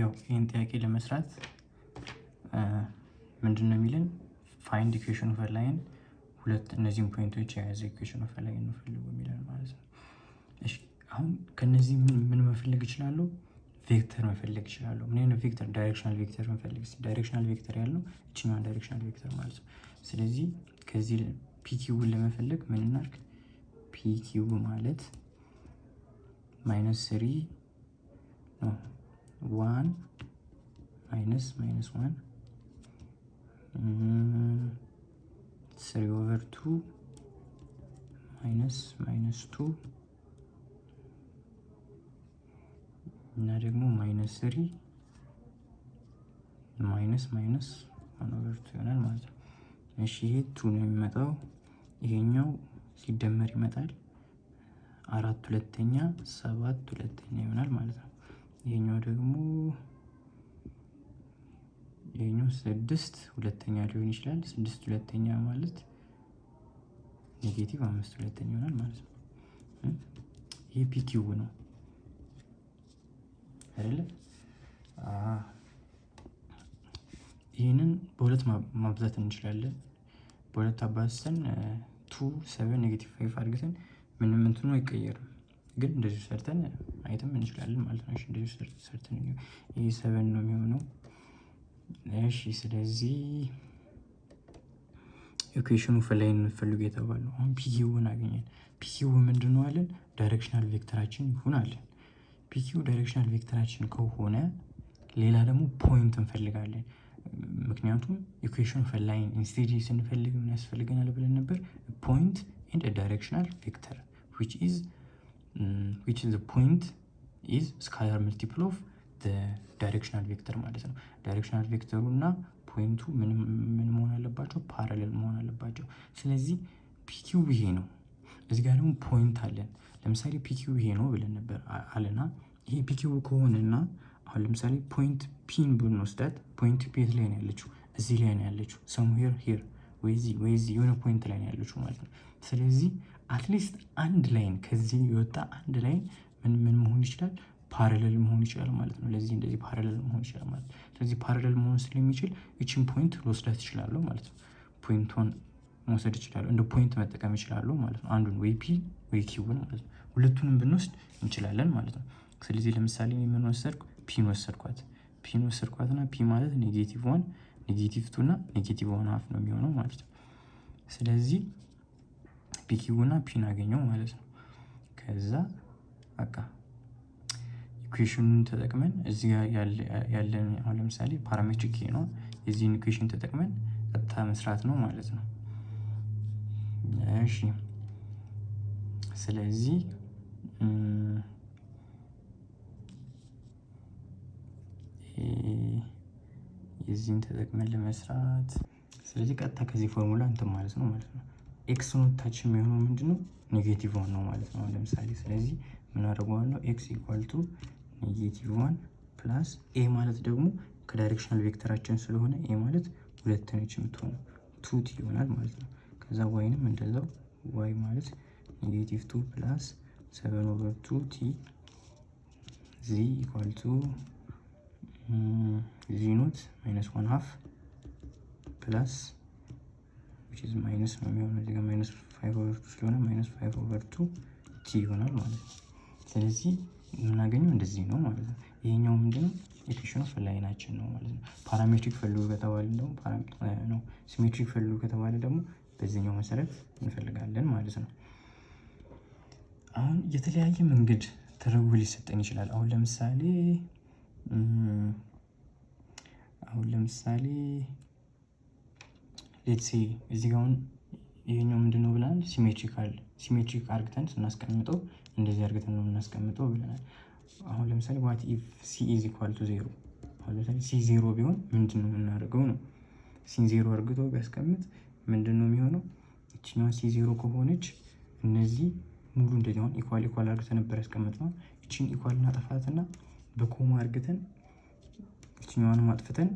ያው ይህን ጥያቄ ለመስራት ምንድን ነው የሚለን? Find equation of line፣ ሁለት እነዚህን point ኦች የያዘ equation of line ነው ፈልጉ የሚለን ማለት ነው። እሺ፣ አሁን ከነዚህ ምን መፈለግ እችላለሁ? Vector መፈለግ እችላለሁ። ምን አይነት vector? Directional vector መፈለግ። Directional vector ያልነው እችኛዋን directional vector ማለት ነው። ስለዚህ ከዚህ PQ ን ለመፈለግ ምን እናድርግ? PQ ማለት minus three ነው፣ one minus minus one, three over two minus minus two እና ደግሞ minus three minus minus one over two ይሆናል ማለት ነው። እሺ፣ ይሄ two ነው የሚመጣው። ይሄኛው ሲደመር ይመጣል፣ አራት ሁለተኛ፣ ሰባት ሁለተኛ ይሆናል ማለት ነው። ይሄኛው ደግሞ ይሄኛው ስድስት ሁለተኛ ሊሆን ይችላል። ስድስት ሁለተኛ ማለት negative አምስት ሁለተኛ ይሆናል ማለት ነው። ይሄ PQ ነው አይደለ? ይህንን በሁለት ማብዛት እንችላለን። በሁለት አባዝተን two, seven, negative five አድርገን ምንም እንትኑ አይቀየርም። ግን እንደዚሁ ሰርተን ማየትም እንችላለን ማለት ነው። እንደዚሁ ሰርተን ይህ seven ነው የሚሆነው። እሺ፣ ስለዚህ equation of line ፈልጉ የተባለው አሁን PQ ን አገኘን። PQ ምንድን ነው አለን? Directional vector ኣችን ይሁን አለን። PQ directional vector ኣችን ከሆነ ሌላ ደግሞ point እንፈልጋለን። ምክንያቱም equation of line instead ስንፈልግ ምን ያስፈልገናል ብለን ነበር? Point and directional vector which is point is scalar multiple of directional vector ማለት ነው። Directional vector ኡ እና point ኡ ምን መሆን አለባቸው? Parallel መሆን አለባቸው። ስለዚህ PQ ይሄ ነው። እዚህ ጋር ደግሞ point አለን። ለምሳሌ PQ ይሄ ነው ብለን ነበር አለና ይሄ PQ ከሆነና አሁን ለምሳሌ point P ን ብንወስዳት point P የት ላይ ነው ያለችው? እዚህ ላይ ነው ያለችው። Somewhere here፣ ወይ እዚህ ወይ እዚህ የሆነ point ላይ ነው ያለችው ማለት ነው። ስለዚህ at least አንድ line፣ ከዚህ የወጣ አንድ line ምን ምን መሆን ይችላል? Parallel መሆን ይችላል ማለት ነው። ለዚህ እንደዚህ parallel መሆን ይችላል ማለት ነው። ስለዚህ parallel መሆን ስለሚችል ይችን point ልወስዳት እችላለሁ ማለት ነው። Point ኧን መውሰድ እችላለሁ፣ እንደ point መጠቀም እችላለሁ ማለት ነው። አንዱን ወይ P ወይ Q ን ማለት ነው። ሁለቱንም ብንወስድ እንችላለን ማለት ነው። ስለዚህ ለምሳሌ ምን ወሰድኩ? P ን ወሰድኳት። P ን ወሰድኳትና P ማለት negative one, negative two እና negative one half ነው የሚሆነው ማለት ነው። ስለዚህ PQ እና P ን አገኘው ማለት ነው። ከዛ በቃ equation ኑን ተጠቅመን እዚህ ጋር ያለን አሁን ለምሳሌ parametric ነው። የዚህን equation ተጠቅመን ቀጥታ መስራት ነው ማለት ነው። እሺ፣ ስለዚህ የዚህን ተጠቅመን ለመስራት ስለዚህ ቀጥታ ከዚህ ፎርሙላ እንትን ማለት ነው። X naught ኣችን የሚሆነው ምንድነው? Negative one ነው ማለት ነው። ለምሳሌ ስለዚህ ምን አደርገዋለሁ? X equal to negative one plus a ማለት ደግሞ ከ directional vector ኣችን ስለሆነ a ማለት ሁለት ነች የምትሆነው፣ two t ይሆናል ማለት ነው። ከዛ y ንም እንደዛው፣ y ማለት negative two plus seven over two t, z equal to z naught minus one half plus, which is minus ነው የሚሆነው፣ እዚህ ጋር minus five over two ስለሆነ minus five over two t ይሆናል ማለት ነው። ስለዚህ የምናገኘው እንደዚህ ነው ማለት ነው። ይሄኛው ምንድነው? Equation of line ኣችን ነው ማለት ነው። Parametric ፈልጉ ከተባለ ደግሞ ነው፣ symmetric ፈልጉ ከተባለ ደግሞ በዚህኛው መሰረት እንፈልጋለን ማለት ነው። አሁን የተለያየ መንገድ ተደርጎ ሊሰጠን ይችላል። አሁን ለምሳሌ let's say እዚህ ጋር አሁን ይሄኛው ምንድነው ብለናል? Symmetrical፣ symmetric አርግተን ስናስቀምጠው እንደዚህ አርግተን ነው የምናስቀምጠው ብለናል። አሁን ለምሳሌ what if c is equal to zero? አሁን ለምሳሌ c zero ቢሆን ምንድን ነው የምናደርገው ነው። C ን ዜሮ አርግቶ ቢያስቀምጥ ምንድን ነው የሚሆነው? ይችኛዋ c zero ከሆነች እነዚህ ሙሉ እንደዚህ አሁን equal equal አርግተን ነበር ያስቀመጥነው። ይችን equal እናጠፋትና በ comma አርግተን ይችኛዋንም አጥፍተን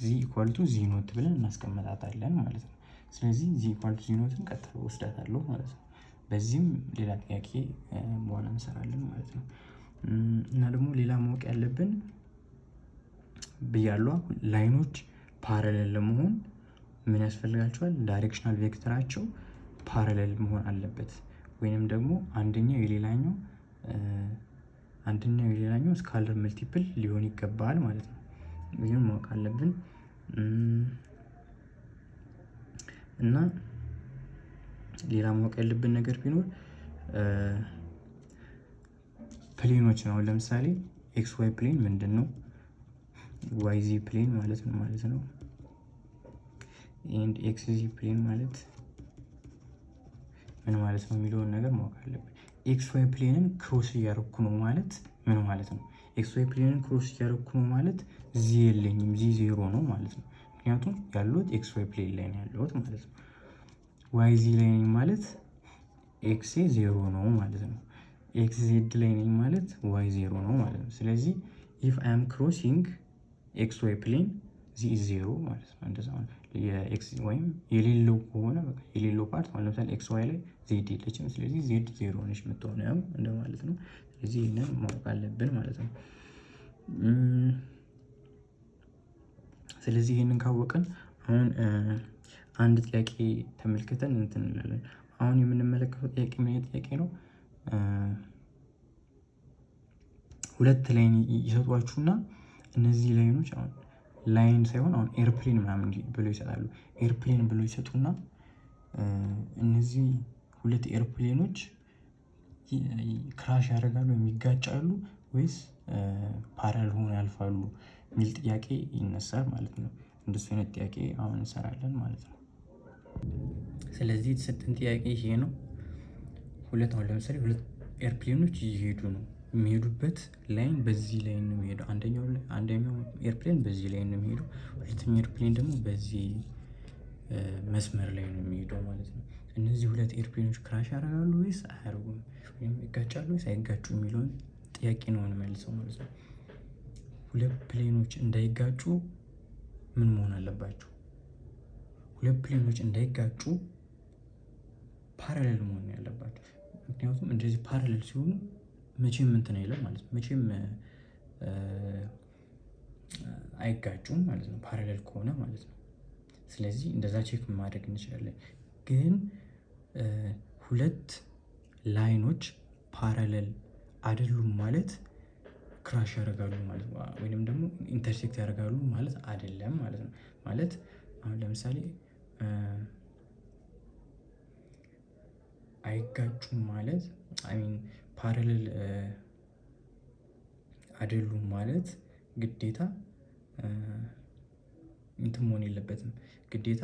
z equal to z naught ብለን እናስቀምጣታለን ማለት ነው። ስለዚህ z equal to z naught ን ቀጥታ ወስዳታለሁ ማለት ነው። በዚህም ሌላ ጥያቄ በኋላ እንሰራለን ማለት ነው። እና ደግሞ ሌላ ማወቅ ያለብን ብያለሁ። Line ኦች parallel ለመሆን ምን ያስፈልጋቸዋል? Directional vector ኣቸው parallel መሆን አለበት። ወይንም ደግሞ አንደኛው የሌላኛው scalar multiple ሊሆን ይገባል ማለት ነው። ይህን ማወቅ አለብን። እና ሌላ ማወቅ ያለብን ነገር ቢኖር plane ኦች ነው። ለምሳሌ XY plane ምንድን ነው? YZ plane ማለት ነው ማለት ነው። And XZ plane ማለት ምን ማለት ነው የሚለውን ነገር ማወቅ አለብን። XY plane ን cross እያደረኩ ነው ማለት ምን ማለት ነው? XY plane ን cross እያደረኩ ነው ማለት z የለኝም፣ z zero ነው ማለት ነው። ምክንያቱም ያለሁት XY plane ላይ ነው ያለሁት ማለት ነው። YZ ላይ ነኝ ማለት x ኤ zero ነው ማለት ነው። XZ ላይ ነኝ ማለት y zero ነው ማለት ነው። ስለዚህ if I am crossing XY plane, z is zero ማለት ነው። እንደዛ የ x ወይም የሌለው ከሆነ በቃ የሌለው part ማለት ለምሳሌ XY ላይ z የለችም። ስለዚህ z zero ነች የምትሆነው እንደማለት ነው። ስለዚህ ይህንን ማወቅ አለብን ማለት ነው። ስለዚህ ይህንን ካወቅን አሁን አንድ ጥያቄ ተመልክተን እንትን እንላለን። አሁን የምንመለከተው ጥያቄ ምን አይነት ጥያቄ ነው? ሁለት line ይሰጧችሁና እነዚህ line ኦች አሁን line ሳይሆን አሁን airplane ምናምን ብሎ ይሰጣሉ። Airplane ብሎ ይሰጡና እነዚህ ሁለት airplane ኦች crash ያደርጋሉ ወይም ይጋጫሉ ወይስ parallel ሆኖ ያልፋሉ የሚል ጥያቄ ይነሳል ማለት ነው። እንደሱ አይነት ጥያቄ አሁን እንሰራለን ማለት ነው። ስለዚህ የተሰጠን ጥያቄ ይሄ ነው። ሁለት አሁን ለምሳሌ ሁለት airplane ኦች እየሄዱ ነው። የሚሄዱበት line በዚህ line ነው የሚሄደው። አንደኛው airplane በዚህ line ነው የሚሄደው። ሁለተኛው airplane ደግሞ በዚህ መስመር ላይ ነው የሚሄደው ማለት ነው። እነዚህ ሁለት airplane ኦች crash ያደርጋሉ ወይስ አያደርጉም፣ ወይም ይጋጫሉ ወይስ አይጋጩም የሚለውን ጥያቄ ነው የምንመልሰው ማለት ነው። ሁለት plane ኦች እንዳይጋጩ ምን መሆን አለባቸው? ሁለት plane ኦች እንዳይጋጩ parallel መሆን ያለባቸው። ምክንያቱም እንደዚህ parallel ሲሆኑ መቼም እንትን አይልም ማለት ነው። መቼም አይጋጩም ማለት ነው፣ parallel ከሆነ ማለት ነው። ስለዚህ እንደዛ check ማድረግ እንችላለን። ግን ሁለት line ኦች parallel አይደሉም ማለት crash ያደርጋሉ ማለት ወይንም ደግሞ intersect ያደርጋሉ ማለት አይደለም ማለት ነው። ማለት አሁን ለምሳሌ አይጋጩም ማለት፣ I mean parallel አይደሉም ማለት ግዴታ እንትን መሆን የለበትም፣ ግዴታ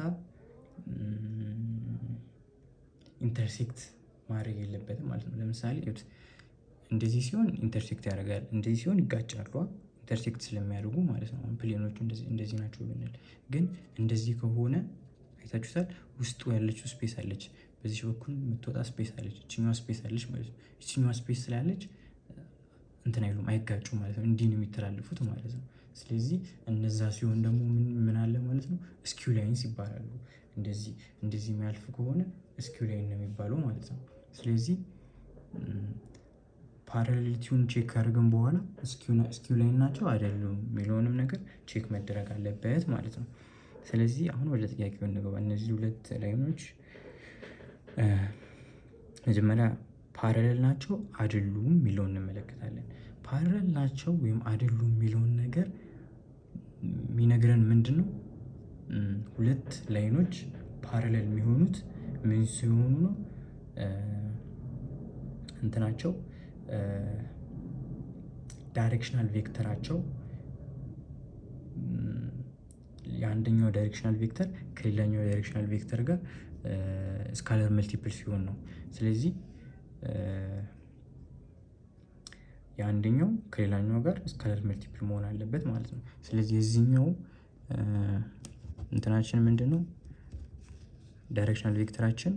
intersect ማድረግ የለበትም ማለት ነው። ለምሳሌ እንደዚህ ሲሆን intersect ያደርጋል፣ እንደዚህ ሲሆን ይጋጫሉ፣ intersect ስለሚያደርጉ ማለት ነው። አሁን plane ኦቹ እንደዚህ ናቸው ብንል ግን እንደዚህ ከሆነ አይታችሁታል፣ ውስጡ ያለችው space አለች፣ በዚህ በኩል የምትወጣ space አለች፣ እችኛዋ space አለች ማለት ነው። እችኛዋ space ስላለች እንትን አይሉም፣ አይጋጩም ማለት ነው። እንዲህ ነው የሚተላለፉት ማለት ነው። ስለዚህ እነዛ ሲሆን ደግሞ ምን አለ ማለት ነው? Skew lines ይባላሉ። እንደዚህ እንደዚህ የሚያልፍ ከሆነ skew line ነው የሚባለው ማለት ነው። ስለዚህ parallelity ውን check ካደረግን በኋላ skew line ናቸው አይደሉም የሚለውንም ነገር check መደረግ አለበት ማለት ነው። ስለዚህ አሁን ወደ ጥያቄው እንገባ። እነዚህ ሁለት line ኦች መጀመሪያ parallel ናቸው አይደሉም የሚለውን እንመለከታለን። Parallel ናቸው ወይም አይደሉም የሚለውን ነገር የሚነግረን ምንድን ነው? ሁለት line ኦች parallel የሚሆኑት ምን ሲሆኑ ነው? እንትናቸው directional vector ኣቸው የአንደኛው directional vector ከሌላኛው directional vector ጋር scalar multiple ሲሆን ነው። ስለዚህ የአንደኛው ከሌላኛው ጋር scalar multiple መሆን አለበት ማለት ነው። ስለዚህ የዚህኛው እንትናችን ምንድነው? Directional vector ኣችን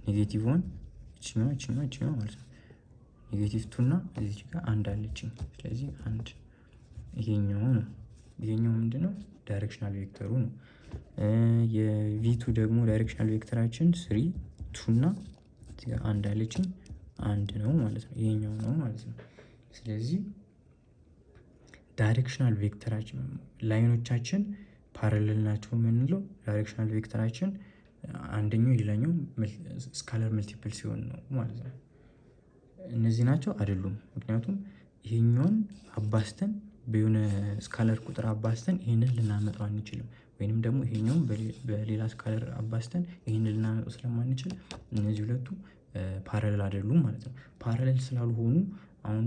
negative one፣ እችኛዋ፣ እችኛዋ፣ እችኛዋ ማለት ነው። Negative two እና እዚች ጋር አንድ አለችኝ። ስለዚህ አንድ ይሄኛው ነው። ይሄኛው ምንድነው? Directional vector ኡ ነው። የ V2 ደግሞ directional vector ኣችን three, two እና እዚህ ጋር አንድ አለችኝ፣ አንድ ነው ማለት ነው። ይሄኛው ነው ማለት ነው። ስለዚህ Directional vector ኣችን line ኦቻችን parallel ናቸው የምንለው directional vector ኣችን አንደኛው የሌላኛው scalar multiple ሲሆን ነው ማለት ነው። እነዚህ ናቸው አይደሉም። ምክንያቱም ይሄኛውን አባዝተን በሆነ scalar ቁጥር አባዝተን ይሄንን ልናመጣው አንችልም። ወይንም ደግሞ ይሄኛውን በሌላ scalar አባዝተን ይሄንን ልናመጣው ስለማንችል እነዚህ ሁለቱ parallel አይደሉም ማለት ነው። Parallel ስላልሆኑ አሁን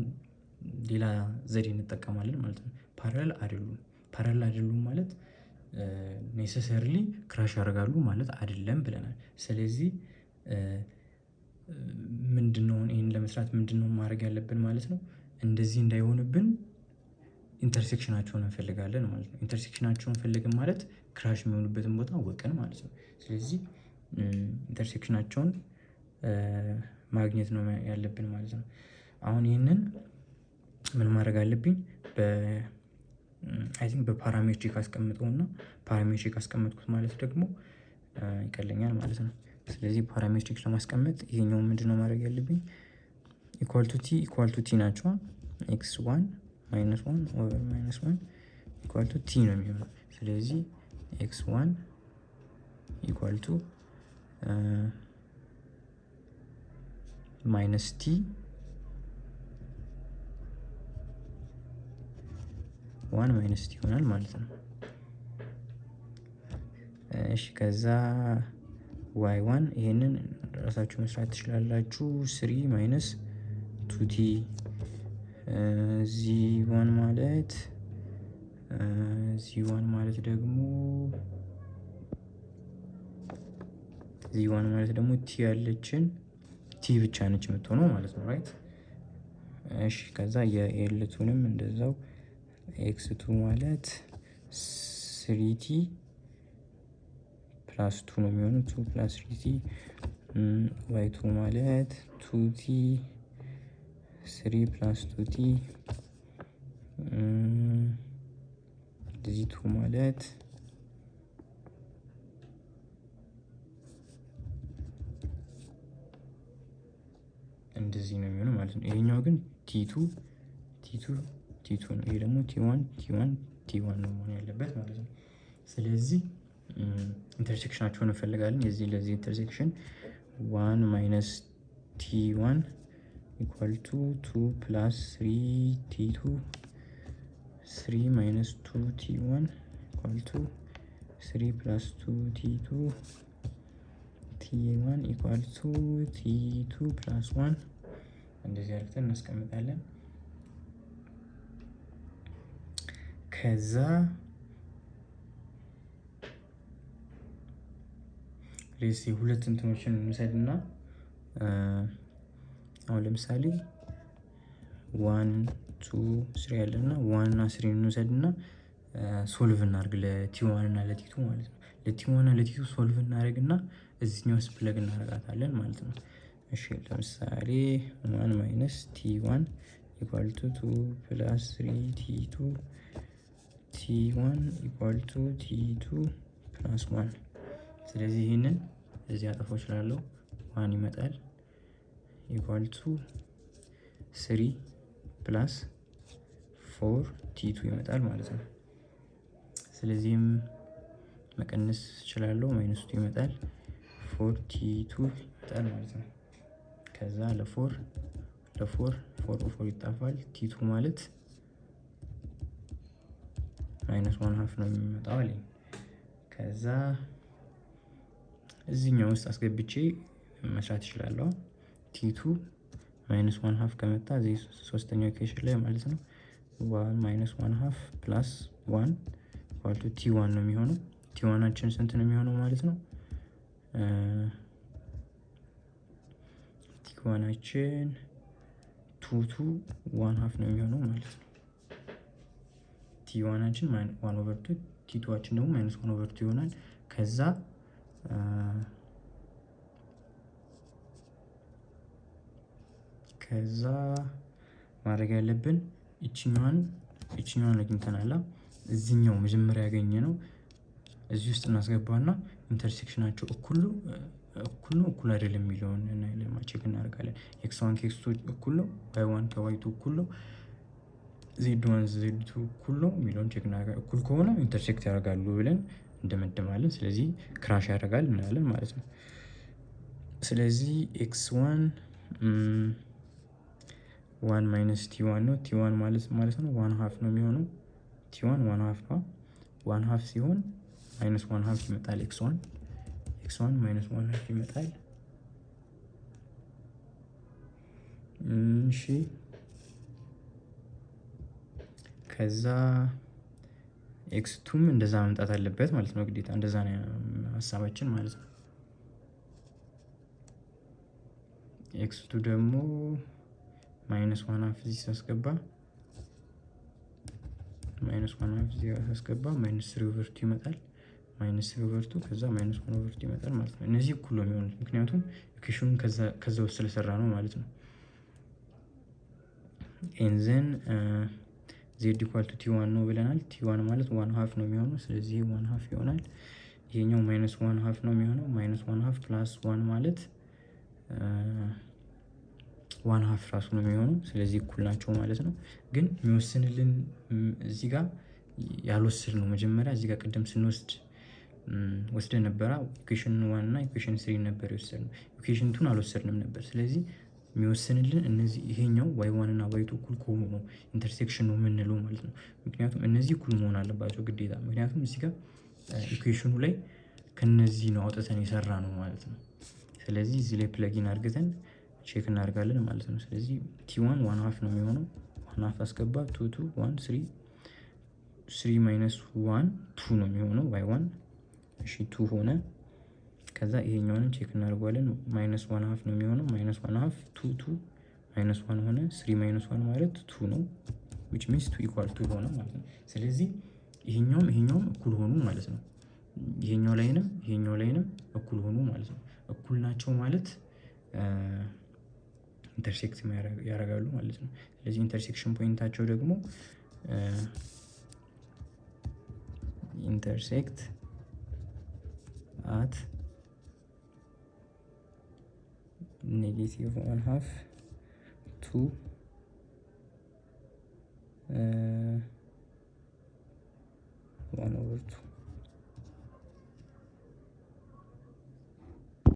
ሌላ ዘዴ እንጠቀማለን ማለት ነው። Parallel አይደሉም። Parallel አይደሉም ማለት necessarily crash ያደርጋሉ ማለት አይደለም ብለናል። ስለዚህ ምንድነው ይሄን ለመስራት ምንድነው ማድረግ ያለብን ማለት ነው? እንደዚህ እንዳይሆንብን intersection ኣቸውን እንፈልጋለን ማለት ነው። Intersection ኣቸውን ፈልግን ማለት crash የሚሆኑበትን ቦታ አወቅን ማለት ነው። ስለዚህ intersection ኣቸውን ማግኘት ነው ያለብን ማለት ነው። አሁን ይህንን ምን ማድረግ አለብኝ? በ I think በ parametric አስቀምጠውና parametric አስቀመጥኩት ማለት ደግሞ ይቀለኛል ማለት ነው። ስለዚህ parametric ለማስቀመጥ ይሄኛው ምንድነው ማድረግ ያለብኝ? Equal to t equal to t ናቸው። x one minus one over minus one equal to t ነው የሚሆነው። ስለዚህ x one equal to minus t one minus t ይሆናል ማለት ነው። እሺ ከዛ y one ይሄንን ራሳችሁ መስራት ትችላላችሁ። Three minus two t z one ማለት z one ማለት ደግሞ z one ማለት ደግሞ t ያለችን t ብቻ ነች የምትሆነው ማለት ነው፣ right። እሺ ከዛ የ L two ንም እንደዛው x two ማለት three t plus two ነው የሚሆነው፣ two plus three t። y two ማለት two t three plus two t። Z two ማለት እንደዚህ ነው የሚሆነው ማለት ነው። ይሄኛው ግን t two t two t two ነው። ይሄ ደግሞ t one t one t one ነው መሆን ያለበት ማለት ነው። ስለዚህ intersection ኣቸውን እንፈልጋለን። የዚህ ለዚህ intersection one minus t one equal to two plus three t two three minus two t one equal to three plus two t two t one equal to t two plus one እንደዚህ አድርገን እናስቀምጣለን። ከዛ let's say ሁለት እንትኖችን እንውሰድና አሁን ለምሳሌ one two three ያለና one እና three እንውሰድና solve እናድርግ ለ t one እና ለ t two ማለት ነው። ለ t one እና ለ t two solve እናደርግና እዚህኛው ውስጥ plug እናደርጋታለን ማለት ነው። እሺ ለምሳሌ one minus t one equal to two plus three t two t one equal to t two plus one። ስለዚህ ይህንን እዚህ አጠፋው እችላለሁ። One ይመጣል equal to three plus four t two ይመጣል ማለት ነው። ስለዚህም መቀነስ እችላለሁ። Minus two ይመጣል፣ four t two ይመጣል ማለት ነው። ከዛ ለ four ለ four four four ይጣፋል። T two ማለት minus one half ነው የሚመጣው አለኝ። ከዛ እዚህኛው ውስጥ አስገብቼ መስራት እችላለሁ። T two minus one half ከመጣ እዚህ ሶስተኛው equation ላይ ማለት ነው one minus one half plus one equal to t one ነው የሚሆነው። T one ኣችን ስንት ነው የሚሆነው ማለት ነው? T one ኣችን two two one half ነው የሚሆነው ማለት ነው። T one ኣችን one over two፣ T two ኣችን ደግሞ minus one over two ይሆናል። ከዛ ማድረግ ያለብን ይችኛዋን አግኝተናል። እዚህኛው መጀመሪያ ያገኘነው እዚህ ውስጥ እናስገባና intersection ኣቸው እኩል እኩል ነው እኩል አይደለም የሚለውን check እናደርጋለን። x one ከ x two እኩል ነው፣ y one ከ y two እኩል ነው። Z one Z two እኩል ነው የሚለውን check እናደርጋለን። እኩል ከሆነ intersect ያደርጋሉ ብለን እንደመድማለን። ስለዚህ crash ያደርጋል እንላለን ማለት ነው። ስለዚህ x one one minus t one ነው። t one ማለት ነው one half ነው የሚሆነው። t one one half ነው። One half ሲሆን minus one half ይመጣል። x one minus one half ይመጣል። እሺ፣ ከዛ x two ም እንደዛ መምጣት አለበት ማለት ነው ግዴታ። እንደዛ ነው ሀሳባችን ማለት ነው። x two ደግሞ minus one half እዚህ ሳስገባ፣ minus one half እዚህ ሳስገባ minus three over two ይመጣል። Minus three over two ከዛ minus one over two ይመጣል ማለት ነው። እነዚህ እኩል ነው የሚሆኑት ምክንያቱም equation ኑን ከዛ ውስጥ ስለሰራ ነው ማለት ነው። And then z equal to t one ነው ብለናል። t one ማለት one half ነው የሚሆነው። ስለዚህ one half ይሆናል። ይሄኛው minus one half ነው የሚሆነው። Minus one half plus one ማለት one half ራሱ ነው የሚሆነው። ስለዚህ እኩል ናቸው ማለት ነው። ግን የሚወስንልን እዚህ ጋር ያልወሰድነው መጀመሪያ እዚህ ጋር ቅድም ስንወስድ ወስደን ነበራ፣ equation one እና equation three ነበር የወሰድነው። Equation two ን አልወሰድንም ነበር። ስለዚህ የሚወስንልን እነዚህ ይሄኛው y one እና y two እኩል ከሆኑ ነው intersection ነው የምንለው ማለት ነው። ምክንያቱም እነዚህ እኩል መሆን አለባቸው ግዴታ። ምክንያቱም እዚህ ጋር equation ኑ ላይ ከነዚህ ነው አውጥተን የሰራነው ማለት ነው። ስለዚህ እዚህ ላይ plug in አድርገን check እናደርጋለን ማለት ነው። ስለዚህ t one one half ነው የሚሆነው። One half አስገባ፣ two two one three፣ three minus one two ነው የሚሆነው y one። እሺ፣ two ሆነ። ከዛ ይሄኛውንም check እናደርገዋለን። Minus one half ነው የሚሆነው። Minus one half፣ two two minus one ሆነ። Three minus one ማለት two ነው፣ which means two equal two ሆነ ማለት ነው። ስለዚህ ይሄኛውም ይሄኛውም እኩል ሆኑ ማለት ነው። ይሄኛው line ም ይሄኛው line ም እኩል ሆኑ ማለት ነው። እኩል ናቸው ማለት intersect ያደርጋሉ ማለት ነው። ስለዚህ intersection point ኣቸው ደግሞ intersect at negative one half two